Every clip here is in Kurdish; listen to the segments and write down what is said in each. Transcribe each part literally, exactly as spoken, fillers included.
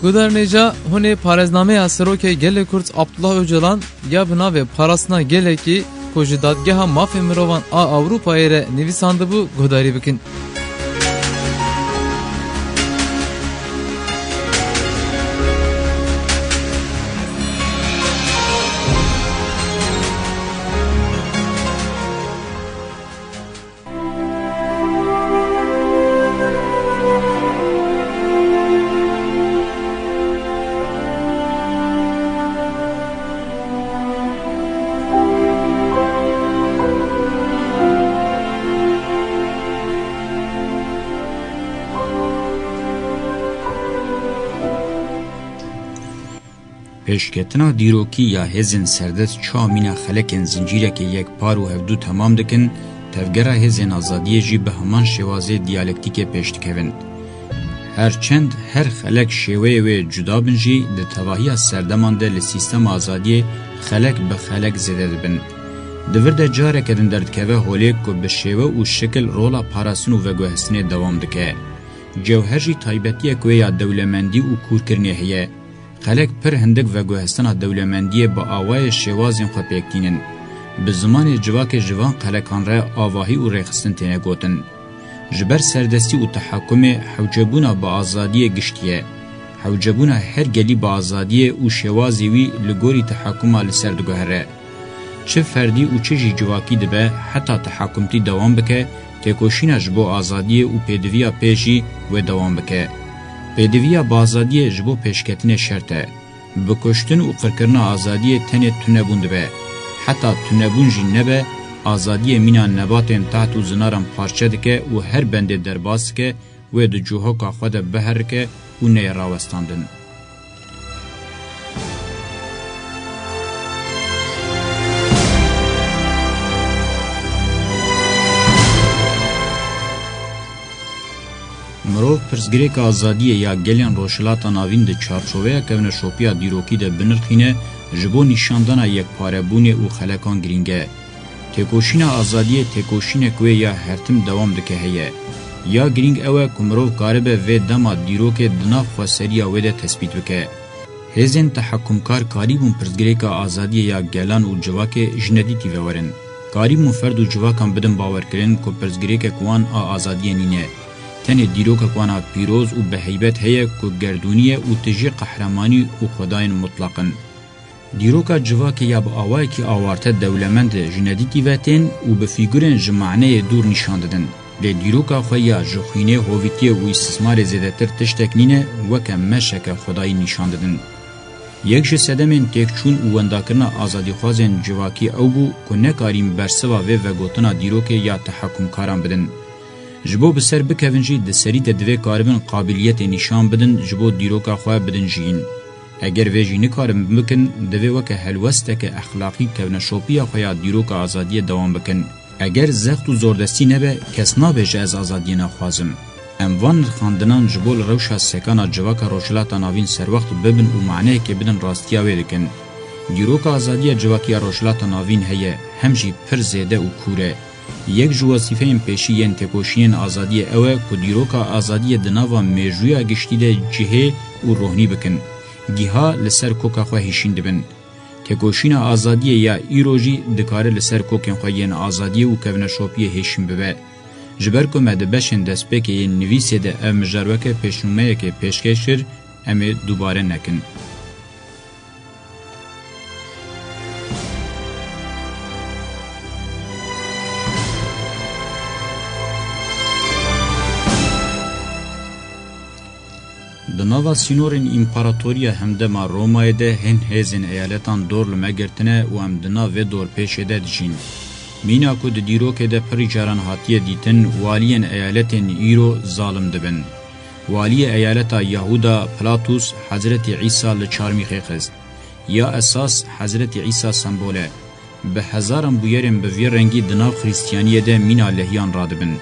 Guhdarên hêja, hûn ê parêznameya Serokê Gelê Kurd Abdullah Ocalan ya bi navê Parastina Gelekî ku ji Dadgeha Mafê Mirovan a Ewropayê re nivîsandibû guhdarî bikin. Pêşketina dîrokî ya hêzên serdest çawa mîna xelekên zincîrekê yekpar û hevdû temam dikin, tevgera hêzên azadiyê jî bi heman şêwazê diyalektîkê pêş dikevin. Her çend her xelek şêweyê wê cuda bin jî, di tevahiya serdeman de li sîstema azadiyê xelek bi xelek zêde dibin. Di vir de careke din derdikeve holê ku bi şêwe û şikil rola parastin û veguhestinê dewam dike. Cewher jî taybetiyek wê ya dewlemendî û kûrkirinê heye. Xelek pir hindik veguhestina dewlemendiyê bi awayê şêwazên xwe pêk tînin. Bi zimanê civakê ji van xelekan re avahî û rêxistin têne gotin. Ji ber serdestî û tehakumê hewcebûna bi azadiyê giştî ye. Hewcebûna her gelî bi azadiyê û şêwazê wî li gorî tehakuma li ser diguhere. Çi ferdî û çi jî civakî dibe, heta tehakumtî dewam bike, têkoşîna ji bo azadiyê û pêdiviya pê jî wê dewam bike. Pêdiviya bi azadiyê ji bo pêşketinê şert e. Bi kuştin û qirkirina azadiyê tenê tunebûn dibe. Heta tunebûn jî nebe, azadiyê mîna nebatên taht û zinaran parçe dike û her bendê derbas dike, wê di cûhoka xwe de biherike û neyê rawestandin. Mirov pirsgirêka azadiyê ya gelên Rojhilata Navîn di çarçoveya kevneşopiya dîrokî de binirxîne, ji bo nîşandana yekparebûnê û xelekan girîng e. Têkoşîna azadiyê têkoşînek wê ya hertim dewam dike heye. Ya girîng ew e ku mirov karibe vê dema dîrokê di nav xweseriya wê de tesbît bike. Hêzên tehakumkar karîbûn pirsgirêka azadiyê ya gelan û civakê ji nedîtî ve werin. Karîbûn ferd û civakan bidin bawerkirin ku pirsgirêkek wan a azadiyê nîne. Tenê dîrokek wan a pîroz û bi heybet heye ku gerdûnî ye û tijî qehremanî û xwedayên mutlaq in. Dîroka civakê ya bi awayekî awarte dewlemend ji nedîtî ve tên û bi fîgurên ji maneyê dûr nîşan didin. Lê dîroka xwe ya ji xwînê, hovîtiyê û îstismarê zêdetir tiştek nîne, weke meşeke xwedayî nîşan didin. Yek ji sedemên têkçûn û wendakirina azadîxwazên civakî ew bû ku nekarîn bersiva vê vegotina dîrokê ya tehakumkaran bidin. Ji bo bi ser bikevin jî di serî de divê karibin qabîliyetê nîşan bidin, ji bo dîroka xwe bidin jiyîn. Eger vê jî nikarin bikin, divê weke helwesteke exlaqî kevneşopiya xwe ya dîroka azadiyê dewam bikin. Eger zext û zordestî nebe, kes nabêje ez azadiyê naxwazim. Em van nirxandinan ji bo li rewşa sekana civaka Rojhilata Navîn serwext bibin û maneyekê bidin rastiya wê dikin. Dîroka azadiya civakî ya Rojhilata Navîn heye, hem jî pir zêde û kûr e. Yek ji wezîfeyên pêşî yên têkoşînên azadiyê ew e ku dîroka azadiyê di nava mêjûya giştî de cihê û rohnî bikin. Giha li ser koka xwe hişîn dibin. Têkoşîna azadiyê ya îro jî dikare li ser kokên xwe yên azadiyê û kevneşopiyê hêşîn bibe. Ji ber ku me di beşên destpêkê yên nivîsê de ev mijar weke pêşnûmeyekê pêşkêş kir, em ê dubare nekin. Di nava sînorên împaratoriya hemdema Romayê de hin hêzên eyaletan dor li me girtine û em di nav vê dorpêçê de dijîn. Mîna ku di dîrokê de pirî caran hatiye dîtin, waliyên eyaletên îro zalim dibin. Waliyê eyaleta Yahuda Pilatus Hezretî Îsa li çarmîxê xist. Ya esas Hezretî Îsa sembol e. Bi hezaran bûyerên bi vî rengî di nav Xristiyaniyê de mîna lehiyan radibin.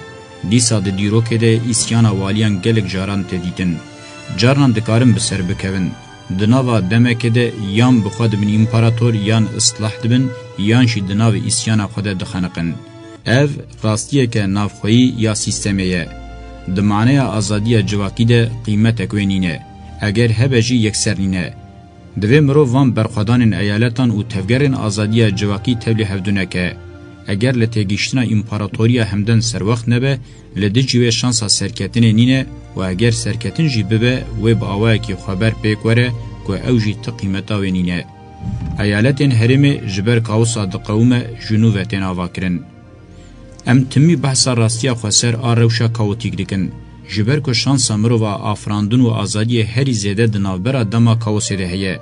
Dîsa di dîrokê de îsyana waliyan gelek caran tê dîtin. Carnan dikarin bi ser bikevin. Di nava demekê de yan bi xwe dibin împarator, yan islah dibin, yan jî di nav îsyana xwe de dixeniqin. Ev rastiyeke navxweyî ya sîstemê ye. Di maneya azadiya civakî de qîmetek wê nîne. Eger hebe jî yekser nîne. Divê mirov van berxwedanên eyaletan û tevgerên azadiya civakî tevlî hevdu neke. Eger li têgihiştina împaratoriya hemden serwext nebe, li dijî wê şansa serketinê nîne û eger serketin jî bibe, wê bi awayekî xweber pêk were ku ew jî ti qîmeta wê nîne. Eyaletên herêmê ji ber kaosa diqewime ji nû ve tên avakirin. Em timî behsa rastiya xweser a rewşa kaotîk dikin. Ji ber ku şansa mirov a afirandin û azadiyê herî zêde di navbera dema kaosê de heye.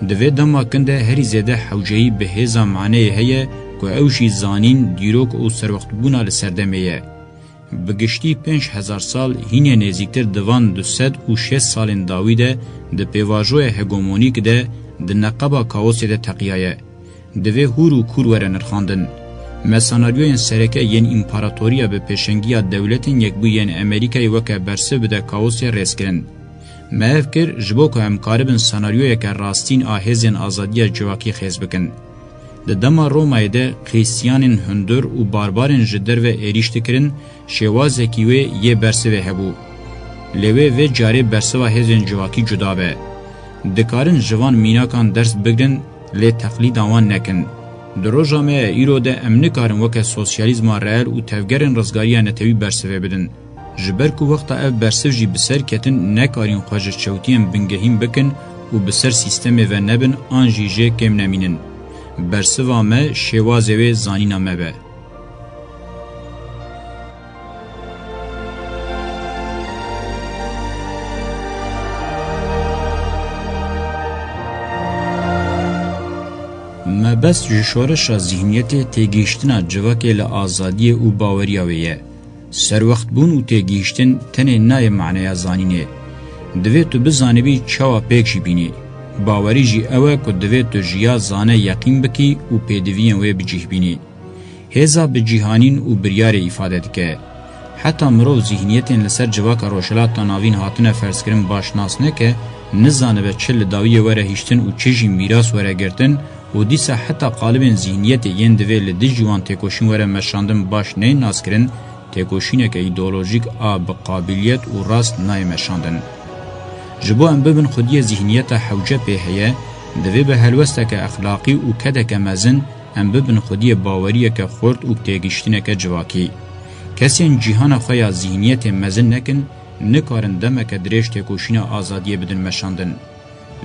Di vê dema kin de herî zêde hewceyî bi hêza maneyê heye ku ew jî zanîn, dîrok û serwextbûna li serdemê ye. Bi giştî pênc hezar sal hînê nêzîktir di van du sed û şêst salên dawî de di pêvajoya hegemonîk de di neqeba kaosê de teqiyaye. Divê hûr û kûr were nirxandin. Me senaryoyên sereke yên împaratoriya bi pêşengiya Dewletên Yekbûyî yên Amerîkayê weke bersiv bide kaosê rêz kirin. Me ev kir ji bo ku em karibin senaryoyeke rastîn a hêzên azadiya civakî xêz bikin. Di dema Romayê de Xristiyanên hundir û barbarên ji derve êrîş dikirin, şêwazekî wê yê bersivê hebû. Lê wê vê carê bersiva hêzên civakî cuda be. Dikarin ji van mînakan ders bigrin, lê teqlîda wan nekin. Di roja me ya îro de em nikarin weke sosyalîzma reel û tevgerên rizgariya netewî bersivê bidin. Ji ber ku wexta ev bersiv jî bi ser ketin, nekarîn xwe ji çewtiyên bingehîn bikin û bi ser sîstemê ve nebin an jî jê kêm nemînin. Bersiva me şêwazê wê zanîna me be. Mebest ji şoreşa zîhniyetê têgihiştina civakê li azadiyê û baweriya wê ye. Serwextbûn û têgihiştin tenê nayê maneya zanînê. Divê tu bizanibî çawa pêk jî bînî. Bawerî jî ew e ku divê tu ji ya zane yeqîn bikî û pêdiviyên wê bi cih bînî. Hêza bi cîhanîn û biryarê îfade dike. Heta mirov zîhniyetên li ser civaka Rojhilata Navîn hatine ferzkirin baş nas neke, nizanibe çi li dawiyê were hiştin û çi jî mîras were girtin û dîsa heta qalibên zîhniyetê yên divê li dijî wan têkoşîn were meşandin baş neyên naskirin, têkoşîneke îdeolojîk a bi qabîliyet û rast nayê meşandin. Ji bo em bibin xwediyê zîhniyeta hewce pê heye, divê bi helwesteke exlaqî û kedeke mezin em bibin xwediyê baweriyeke xurt û têgihiştineke civakî. Kesên cîhana xwe ya zîhniyetê mezin nekin, nikarin demeke dirêj têkoşîna azadiyê bidin meşandin.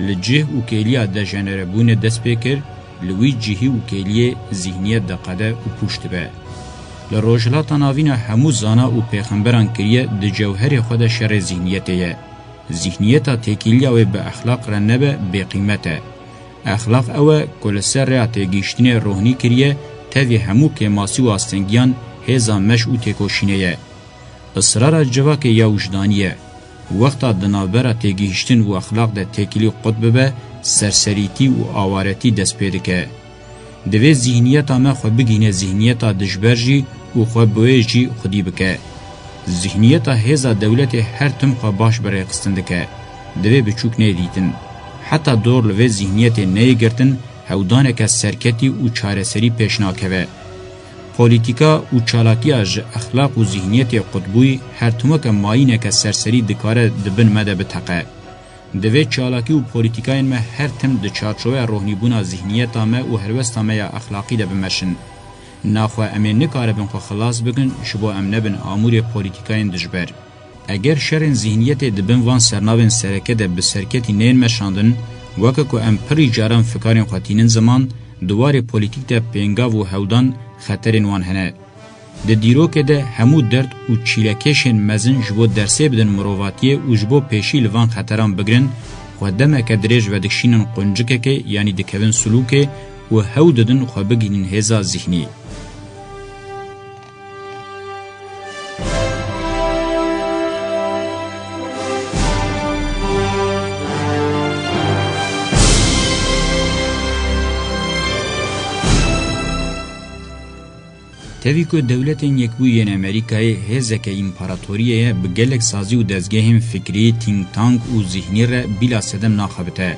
Li cih û kêliya dejenerebûnê dest pê kir, li wî cihî û kêliyê zîhniyet diqede û pûç dibe. Li Rojhilata Navîn a hemû zana û pêxemberan kiriye di cewherê xwe de şerê zîhniyetê ye. Zîhniyeta têkiliya wê bi exlaq re nebe bêqîmet e. Exlaq ew e ku li ser rêya têgihiştinê rohnî kiriye, tevî hemû kêmasî û astengiyan hêza meş û têkoşînê ye. Israra civakê ya wijdanî ye. Wexta di navbera têgihiştin û exlaq de têkilî qut bibe, serserîtî û awaretî dest pê dike. Divê zîhniyeta me xwe bigihîne zîhniyeta dijber jî û xwe bi wê jî xwedî bike. Zîhniyeta hêza dewletê her tim xwe baş bi rêxistin dike. Divê biçûk neyê dîtin. Heta dor li vê zîhniyetê neyê girtin, hewdaneke serketî û çareserî pêş nakeve. Polîtîka û çalakiya ji exlaq û zîhniyetê qutbûyî her tim weke mayîneke serserî dikare di bin me de biteqe. Divê çalakî û polîtîkayên me her tim di çarçoveya rohnîbûna zîhniyeta me û helwesta me ya exlaqî de bimeşin. Naxwe em ê nikaribin xwe xilas bikin ji bo em nebin amûrê polîtîkayên dijber. Eger şerên zîhniyetê di bin van sernavên sereke de bi serketî neyên meşandin, weke ku em pirî caran fikarên xwe tînin ziman, di warê polîtîk de pêngav û hewdan xeterên wan hene. Di dîrokê de hemû derd û çîlekêşên mezin ji bo dersê bidin mirovatiyê û ji bo pêşî li van xeteran bigrin, xwe demeke dirêj vedikişînin quncikekê, yanî dikevin silûkê û hewl didin xwe bigihînin hêza zîhnî. Tevî ku Dewletên Yekbûyî yên Amerîkayê hêzeke împaratoriyê ye, bi gelek sazî û dezgehên fikrî, think tank û zîhnî re bîla sedem naxebite.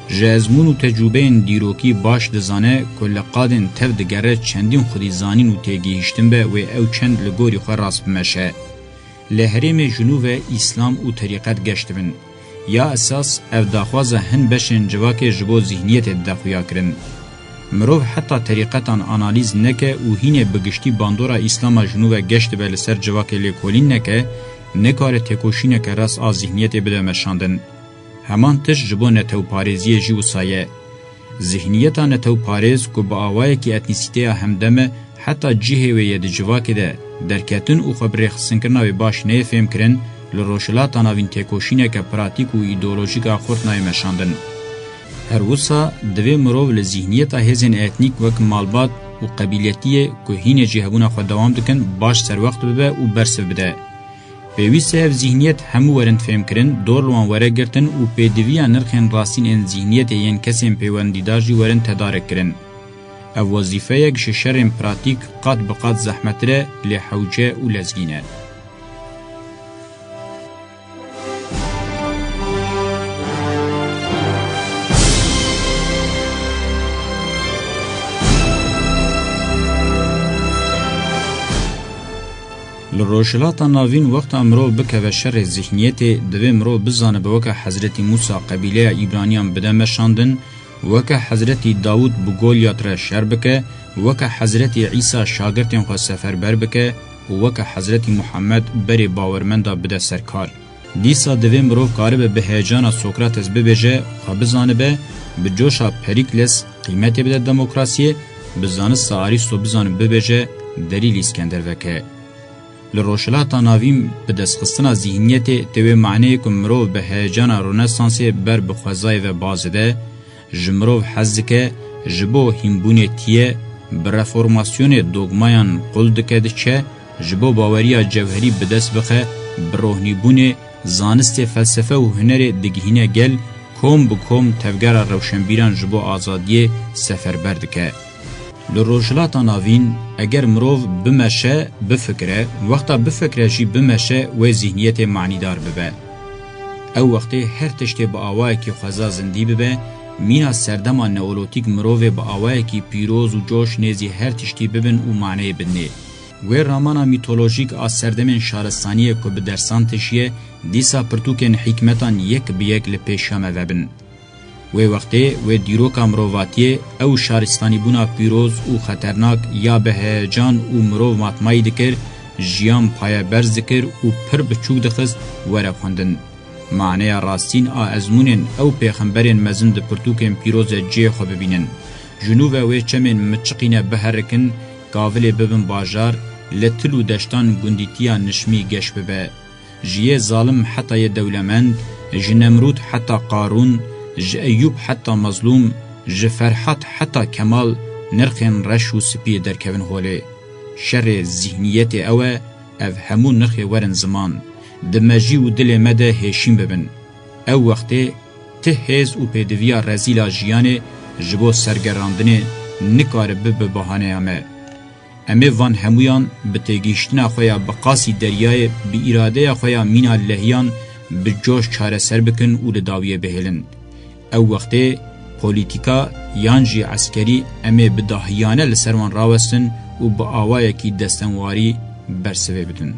Ji ezmûn û tecrûbeyên dîrokî baş dizane ku li qadên tev digere çendîn xwedî zanîn û têgihiştin be wê ew çend li gorî xwe rast bimeşe. Li herêmê ji nû ve Îslam û terîqet geş dibin. Ya esas, ev daxwaza hin beşên civakê ji bo zîhniyetê dide xuyakirin. Mirov heta terîqetan analîz neke û hînê bi giştî bandora Îslama ji nû ve geş dibe li ser civakê lêkolîn neke, nikare têkoşîneke rast a zîhniyetê bide meşandin. Heman tişt ji bo netewparêziyê jî wisa ye. Zihniyeta netewparêz ku bi awayekî etnîsîteya hemdem e, heta cihê wê yê di civakê de derketin û xwe bi rêxistinkirina wê baş neyê fêmkirin, li Rojhilata Navîn têkoşîneke pratîk û îdeolojîk a xurt nayê meşandin. Her wisa divê mirov li zihniyeta hêzên etnîk wek malbat û qebîletiyê ku hînê jî hebûna xwe dewam dikin, baş serwext bibe û bersiv bide. Pêwîst e ev zîhniyet hemû werin fêmkirin, dor li wan were girtin û pêdiviya nirxên rastîn ên zîhniyetê yên kesên pêwendîdar jî werin tedarik kirin. Ev wezîfeyek ji şerên pratîk qat bi qat zehmettir e, lê hewce û lezgîn e. Li Rojhilata Navîn wexta mirov bikeve şerê zihniyetê, divê mirov bizanibe weke Hezretî Mûsa qebîleya Îbraniyan bide meşandin, weke Hezretî Dawûd bi Golyat re şer bike, weke Hezretî Îsa şagirtên xwe seferber bike û weke Hezretî Muhammed berê bawermenda bide ser kar. Dîsa divê mirov karibe bi heyecana Sokrates bibêje, xwe bizanibe, bi coşa Perîkles qîmetê bide demokrasiyê, bi zanista Arîsto bizanibe bibêje, delîl Îskender veke. Li Rojhilata Navîn bi destxistina zîhniyetê tê wê maneyê ku mirov bi heyecana Ronesansê ber bi xwezayê ve bazide, ji mirov hez dike, ji bo hînbûnê tiye, bi reformasyonê dogmayan qul dike diçe, ji bo baweriya cewherî bi dest bixe, bi rohnîbûnê, zanistê, felsefe û hunerê digihîne gel, kom bi kom tevgera rewşenbîran ji bo azadiyê seferber dike. Li Rojhilata Navîn, eger mirov bimeşe, bifikire, wexta bifikire jî bimeşe, wê zîhniyetê manîdar bibe. Ew wextê her tiştê bi awayekî xweza zindî bibe, mîna serdema neolotîk mirovê bi awayekî pîroz û coş nêzî her tiştî bibin û maneyê bidinê. Wê ramana mîtolojîk a serdemên şaristaniyê ku bi dersan tişiye, dîsa pirtûkên hîkmetan yek bi yek li pêşiya me vebin. Wê wextê wê dîroka mirovatiyê, ew şaristanîbûna pîroz û xeternak ya bi heyecan û mirov matmayî dikir, jiyan payeberz dikir û pir biçûk dixist, were xwendin. Maneya rastîn a ezmûnên ew pêxemberên mezin di pirtûkên pîroz de cihê xwe bibînin. Ji nû ve wê çemên miçiqîne biherikin, kavilê bibin bajar, li til û deştan gundîtiya nişmî geş bibe. Ji yê zalim heta yê dewlemend, ji Nemrûd heta Qarûn, ji Eyûb heta Mezlûm, ji Ferhat heta Kemal nirxên reş û spiyê derkevin holê. Şerê zîhniyetê ew e, ev hemû nirxê werin ziman, di mejî û dilê me de hêşîn bibin. Ew wextê ti hêz û pêdiviya rezîl a jiyanê ji bo sergerandinê nikare bibe bahaneya me. Em ê van hemûyan bi têgihiştina xwe ya bi qasî deryayê, bi îradeya xwe ya mîna lehiyan bi coş çareser bikin û li dawiyê bihêlin. Ew wextê polîtîka yan jî eskerî em ê bi dahiyane li ser wan rawestin û bi awayekî destenwarî bersivê bidin.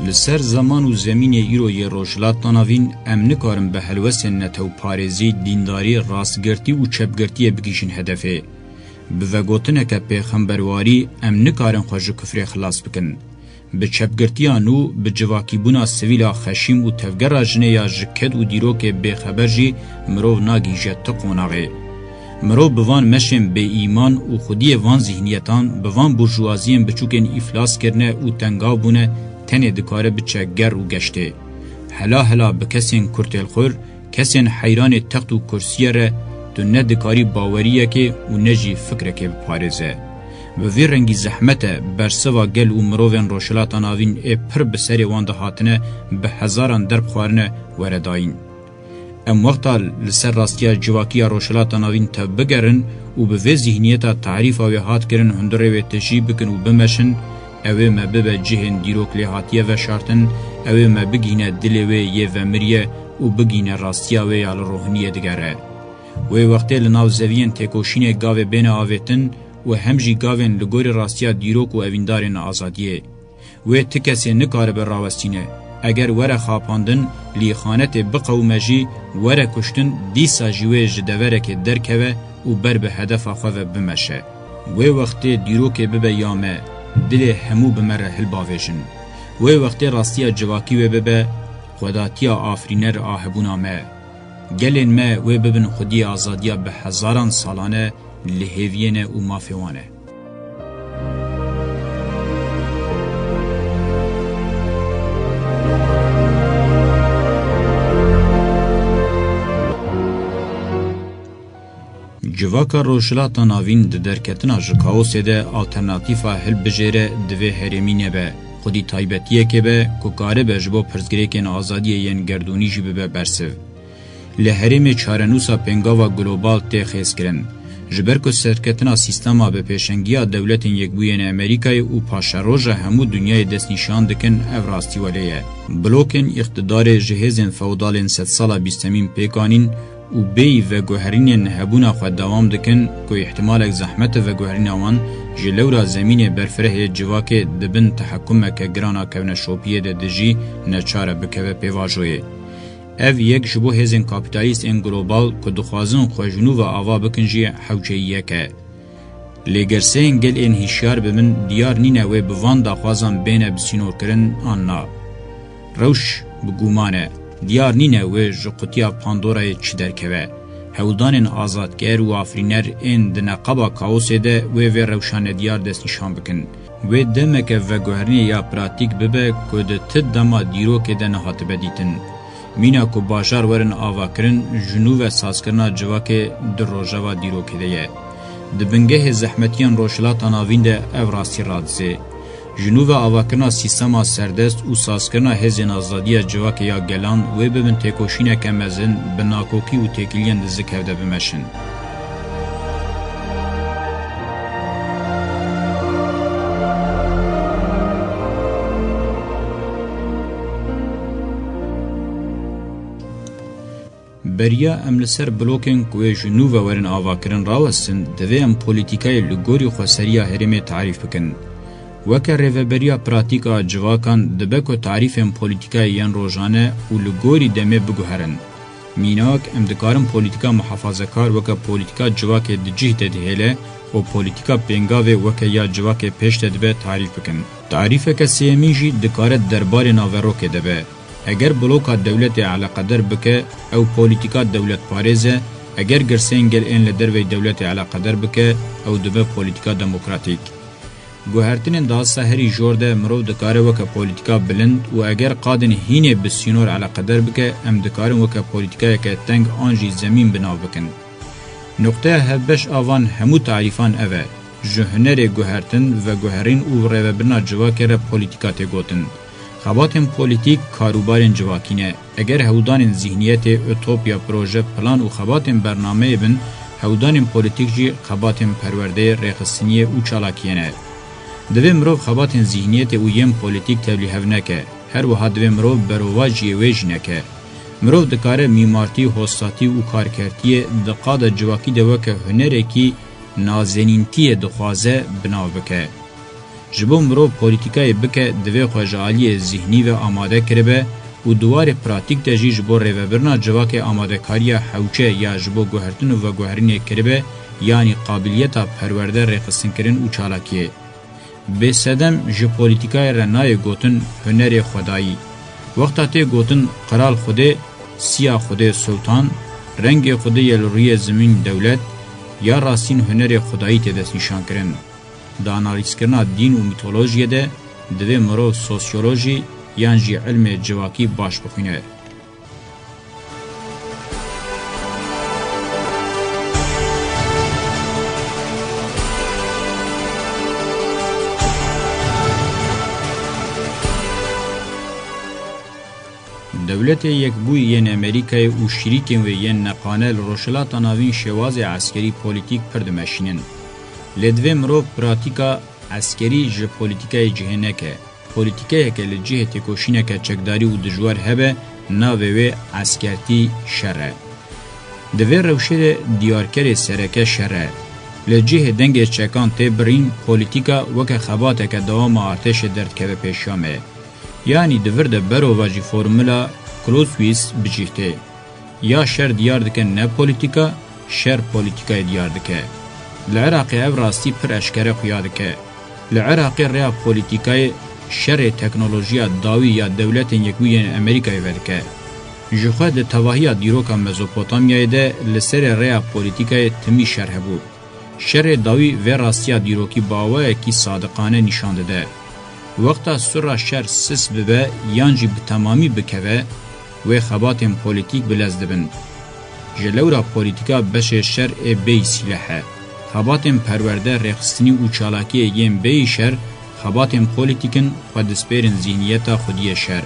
Li ser zeman û zemînê îro yê Rojhilata Navîn, em nikarin bi helwestên netewparêzî, dîndarî, rastgirtî û çepgirtiyê bigihîjin hedefê. Bi vegotineke pêxemberwarî, em nikarin xwe ji kufrê xilas bikin. Bi çepgirtiya nû, bi civakîbûna sivîla xeşîm û tevgera jinê ya ji ked û dîrokê bêxeber jî mirov nagihîje ti qonaxê. Mirov bi van meşên bêîman û xwediyê van zîhniyetan, bi van burjûwaziyên biçûkên îflas kirine û tengav bûne, tenê dikare biçe ger û geştê. Hela hela bi kesên kurtêlxwir, kesên heyranê text û kursiyê re, tu ne dikarî baweriyekê û ne jî fikrekê biparêze. Bi vî rengî zehmet e bersiva gel û mirovên Rojhilata Navîn ê pir bi serê wan de hatine, bi hezaran derb xwarine, were dayîn. Em wexta li ser rastiya civakî ya Rojhilata Navîn tev bigerin û bi vê zîhniyeta tarîfa wê hat kirin hundirê wê tijî bikin û bimeşin, ew ê me bibe cihên dîrok lê hatiye veşartin, ew ê me bigihîne dilê wê yê vemiriye û bigihîne rastiya wê ya li rohiniyê digere. Wê wextê li nav zeviyên têkoşînê gavê bêne avêtin û hem jî gavên li gorî rastiya dîrok û evîndarên azadiyê. Wê ti kesê nikaribe rawestîne. Eger were xapandin, li îxanetê biqewime jî, were kuştin, dîsa jî wê ji deverekê derkeve û ber bi hedefa xwe ve bimeşe. Wê wextê dîrokê bibe ya me, dilê hemû bi me re hilbavêjin. Wê wextê rastiya civakî wê bibe xwedatiya afirîner a hebûna me. Gelên me wê bibin xwediyê azadiya bi hezaran salan e li hêviyê ne û mafê wan e. Civaka Rojhilata Navîn di derketina ji kaosê de alternatîfa hilbijêre divê herêmî nebe, xwedî taybetiyekê be ku karibe ji bo pirsgirêkên azadiyê yên gerdûnî jî bibe bersiv. Li herêmê çarenûsa pêngava global tê xêzkirin. Ji ber ku serketina sîstema bi pêşengiya Dewletên Yekbûyên Amerîkayê û paşeroja hemû dinyayê destnîşan dikin, ev rastî welê ye. Blokên îqtidarê ji hêzên feodalên sedsala bîstemîn pêk anîn û bêyî veguherînên hebûna xwe dewam dikin ku îhtimalek zehmet e veguherîna wan ji lewra zemînê berfireh yê civakê di bin tehekkumeke giran a kevneşopiyê de dijî neçar e bikeve pêvajoyê. Ev yek ji bo hêzên kapîtalîst ên global ku dixwazin xwe ji nû ve ava bikin jî hewceyiyek e. Lê girseyên gel ên hişyar bibin, diyar nîne wê bi van daxwazan bêne bisînorkirin an na. Rewş bi guman e. Diyar nîne wê ji qutiya Pandorayê çi derkeve. Hewldanên azadker û afirîner ên di neqaba kaosê de wê vê rewşa nediyar destnîşan bikin. Wê demeke veguherînê ya pratîk bibe ku di ti dema dîrokê de nehatibe dîtin. Mîna ku bajar werin avakirin, ji nû ve sazkirina civakê di rojeva dîrokê de ye. Di bingehê zehmetiyên Rojhilata Navîn de ev rastî radizê. Ji nû ve avakirina sîstema serdest û sazkirina hêzên azadiya civakê ya gelan wê bibin têkoşîneke mezin, bi nakokî û têkiliyên dizik hevde bimeşin. Beriya em li ser blokên ku wê ji nû ve werin avakirin rawestin, divê em polîtîkayê li gorî xweseriya herêmê tarîf bikin. Weke rêveberiya pratîk a civakan, dibe ku tarîfên polîtîkayê yên rojane û li gorî demê biguherin. Mînak, em dikarin polîtîka muhafazekar weke polîtîka civakê di cih de dihêle û polîtîka pêngavê weke ya civakê pêş de dibe tarîf bikin. Tarîfeke sêyemîn jî dikare derbarê naverokê de be. Eger bloka dewletê eleqeder bike, ew polîtîka dewletparêz e, eger girseyên gel ên li derveyî dewletê eleqeder bike, ew dibe polîtîka demokratîk. Guhertinên di asta herî jor de mirov dikare weke polîtîka bilind û eger qadên hînê bi sînor eleqeder bike, em dikarin weke polîtîkayeke teng an jî zemîn bi nav bikin. Nuqteya hevbeş a van hemû tarîfan ev e, ji hunerê guhertin, veguherîn û rêvebirina civakê re polîtîka tê gotin. Xebatên polîtîk karûbarên civakî ne. Eger hewldanên zîhniyetê, utopya, proje, plan û xebatên bernameyê bin, hewldanên polîtîk jî xebatên perwerdeyê, rêxistiniyê û çalakiyê ne. Divê mirov xebatên zîhniyetê û yên polîtîk tevlîhev neke. Her wiha divê mirov berovajiyê wê jî neke. Mirov dikare mîmartî, hostatî û karkertiyê di qada civakî de weke hunerekî nazenîntiyê dixwaze bi nav bike. Ji bo mirov polîtîkayê bike, divê xwe ji aliyê zîhnî ve amade kiribe û di warê pratîk de jî ji bo rêvebirina civakê amadekariya hewce ya ji bo guhertin û veguherînê kiribe, yanî qabiliyeta perwerde, rêxistinkirin û çalakiyê. Bê sedem ji polîtîkayê re nayê gotin hunerê xwedayî. Wexta tê gotin qral xwedê, siya xwedê sultan, rengê xwedê ye li rûyê zimîn dewlet, ya rastîn hunerê xwedayî tê destnîşankirin. Di analîzkirina dîn û mîtolojiyê de divê mirov sosyolojî yan jî ilmê civakî baş bixwîne. Dewletê Yekbûyî yên Amerîkayê û şirîkên wê yên neqane li Rojhilata Navîn şêwazê eskerî polîtîk pir dimeşînin. Lê divê mirov pratîka eskerî ji polîtîkayê cihê neke. Polîtîkeyeke li cihê têkoşîneke çekdarî û dijwar hebe, navê wê eskertî, şer e. Di vê rewşê de diyarkerê sereke şer e. Li cihê dengê çekan tê birîn, polîtîka weke xebateke dewam a artêşê derdikeve pêşiya me. Yanî di vir de berovajî formula Clausewitz bi cih tê. Ya şer diyar dike ne polîtîka, şer polîtîkayê diyar dike. Li Iraqê ev rastî pir eşkere xuya dike. Li Iraqê rêya polîtîkayê şerê teknolojiya dawî ya Dewletên Yekbûyî yên Amerîkayê vedike. Ji xwe di tevahiya dîroka Mezopotamyayê de li serê rêya polîtîkayê timî şer hebû. Şerê dawî vê rastiya dîrokî bi awayekî sadiqane nîşan dide. Wexta sura şer sis bibe yan jî bi temamî bikeve, wê xebatên polîtîk bi lez dibin. Ji lewra polîtîka beşê şer ê bêyî sîleh e. Xebatên perwerde, rêxistinî û çalakiyê yên bêyî şer, xebatên polîtîk in, xwe dispêrin zîhniyeta xwediyê şer.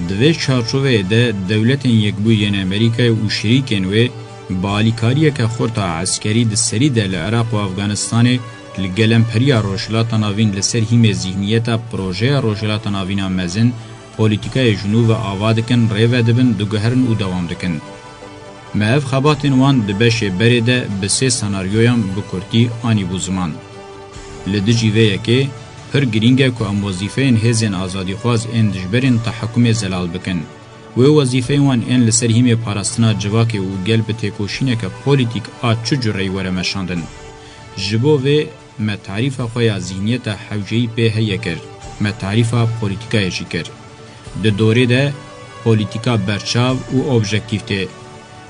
Di vê çarçoveyê de Dewletên Yekbûyî yên Amerîkayê û şirîkên wê bi alîkariyeke xurt a eskerî di serî de li Iraq û Afganistanê li gelemperiya Rojhilata Navîn li ser hîmê zîhniyeta projeya Rojhilata Navîn a mezin, polîtîkayê ji nû ve ava dikin, rê vedibin, diguherin û dewam dikin. Me ev xebatên wan di beşê berê de bi sê senaryoyan bi kurtî anîbû ziman. Li dijî vê yekê, pir girîng e ku em wezîfeyên hêzên azadîxwaz ên dijberên tehekumê zelal bikin. Wê wezîfeyên wan ên li ser hîmê parastina civakê û gel bi têkoşîneke polîtîk a çi cureyî were meşandin. Ji bo vê me tarîfa xwe ya zîhniyeta hewceyî pê heye kir, me tarîfa polîtîkayê jî kir. Di dorê de polîtîka berçav û objektîf tê.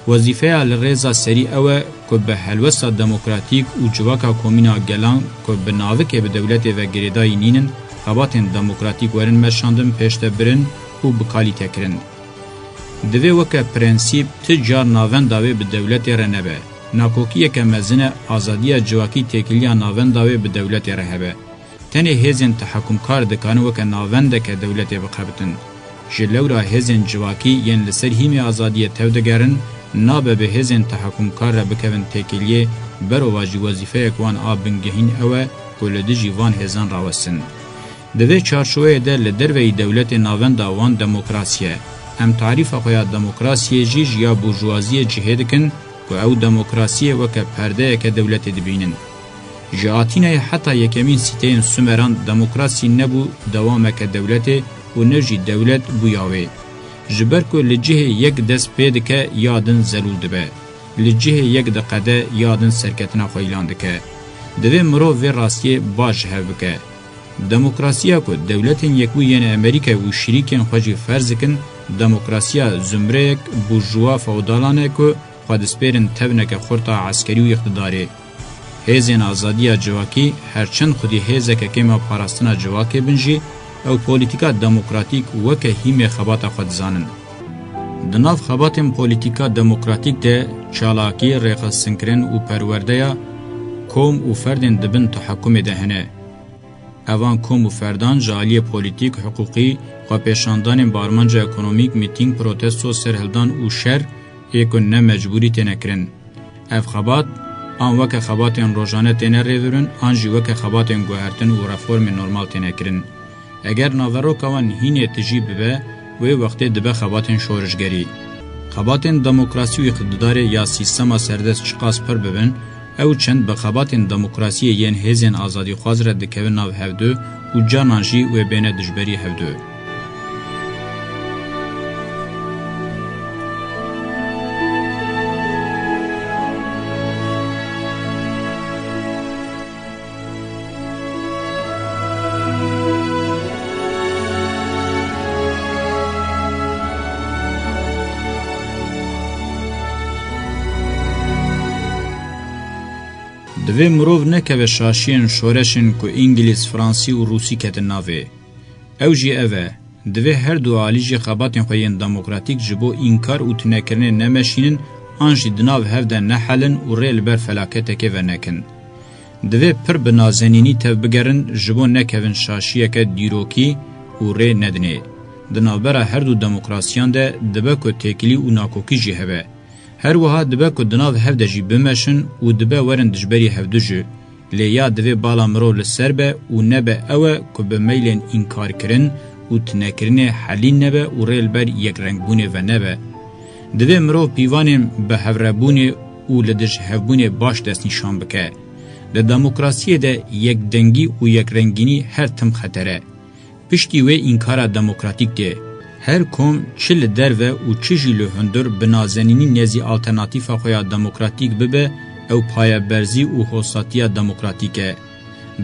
Wezîfeya li rêza serî ew e ku bi helwesta demokratîk û civaka komîn a gelan ku bi navikê bi dewletê ve girêdayî nînin, xebatên demokratîk werin meşandin, pêşde birin û bi kalîte kirin. Divê weke prensîp ti car navenda wê bi dewletê re nebe. Nakokiyeke mezin e azadiya civakî têkiliya navenda wê bi dewletê re hebe. Tenê hêzên tehekumkar dikarin weke navendeke dewletê bixebitin. Ji lewra hêzên civakî yên li ser hîmê azadiyê tevdigerin, nabe bi hêzên tehekumkar re bikevin têkiliyê, berovajî wezîfeyek wan a bingehîn ew e ku li dijî van hêzan rawestin. Di vê çarçoveyê de li derveyî dewletê navenda wan demokrasî ye. Em tarîfa xwe ya demokrasiyê jî ji ya burjuwaziyê cihê dikin ku ew demokrasiyê weke perdeyeke dewletê dibînin. Ji Atînayê heta yekemîn sîteyên Sumeran demokrasî nebû dewameke dewletê û ne jî dewlet bûya wê. Ji ber ku li cihê yek dest pê dike ya din zelûl dibe. Li cihê yek diqede ya din serketina xwe îlan dike. Divê mirov vê rastiyê baş ji hev bike. Demokrasiya ku Dewletên Yekbûyî yên Amerîkayê û şirîkên xwe jî ferz dikin, demokrasiya zumreyek burjuwa feodalan e ku xwe dispêrin tevneke xurt a eskerî û îqtidarê. Hêzên azadiya civakî, her çend xwedî hêzeke kêm a parastina civakê bin jî, ew polîtîka demokratîk weke hîmê xebata xwe dizanin. Di nav xebatên polîtîka demokratîk de çalakî, rêxistinkirin û perwerdeya kom û ferdên di bin tehekumê de hene. Evan kom û ferdan ji aliyê polîtîk, hiqûqî, xwepêşandanên bi armanca ekonomîk, mîtîng, protesto, serhildan û şer ê ku ne mecbûrî têne kirin. Ev xebat an weke xebatên rojane têne rêvirin, an jî weke xebatên guhertin û reformên normal têne kirin. Eger naveroka wan hînê tijî bibe, wê wextê dibe xebatên şorişgerî. Xebatên demokrasî û îqtidarê ya sîstema serdest çiqas pir bibin, ew çend bi xebatên demokrasiyê yên hêzên azadîxwaz re dikevin nav hevdu û carnan jî wê bêne dijberî hevdu. Divê mirov nekeve şaşiyên şoreşên ku îngilîz, fransî û rûsî ketin navê. Ew jî ev e, divê her du alî jî xebatên xwe yên demokratîk ji bo înkar û tunekirinê nemeşînin an jî di nav hev de nehelin û rê li ber felaketekê venekin. Divê pir bi nazenînî tevbigerin ji bo nekevin şaşiyeke dîrokî û rê nedinê. Di navbera her du demokrasiyan de dibe ku têkilî û nakokî jî hebe. Her wiha dibe ku di nav hev de jî bimeşin û dibe werin dijberî hevdu jî. Lê ya divê bala mirov li ser be û nebe ew e ku bi meylên înkarkirin û tunekirinê helîn nebe û rê li ber yekrengbûnê ve nebe. Divê mirov pîvanên bi hevrebûnê û li dij hevbûnê baş destnîşan bike. Di demokrasiyê de yekdengî û yekrengînî her tim xeter e. Piştî wê înkara demokratîk tê. Her kom çi li derve û çi jî li hundir bi nazenînî nêzî alternatîfa xwe ya demokratîk bibe, ew payeberzî û hosatiya demokratîk e.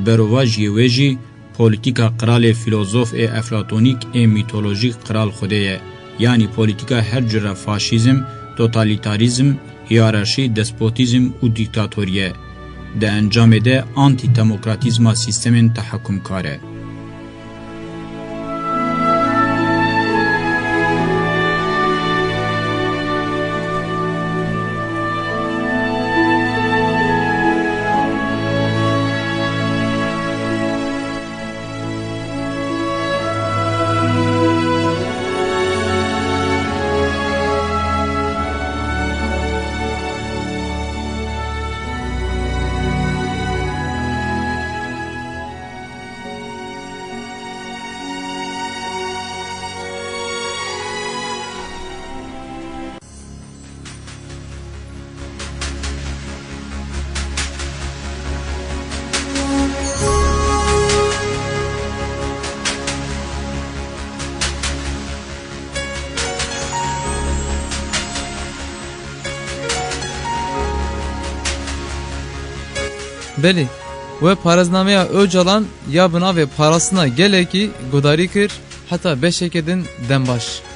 Berovajiyê wê jî polîtîka qiralê fîlozof ê eflatonîk ê mîtolojîk qral Xwedê ye. Yanî polîtîka her cure faşîzm, totalîtarîzm, hiyerarşî, despotîzm û dîktatorî ye. Di encamê de antîdemokratîzma sîstemên tehekumkar e. Belê, we parêznameya Ocalan ya bi navê Parastina Gelekî guhdarî kir, heta beşeke din dem baş.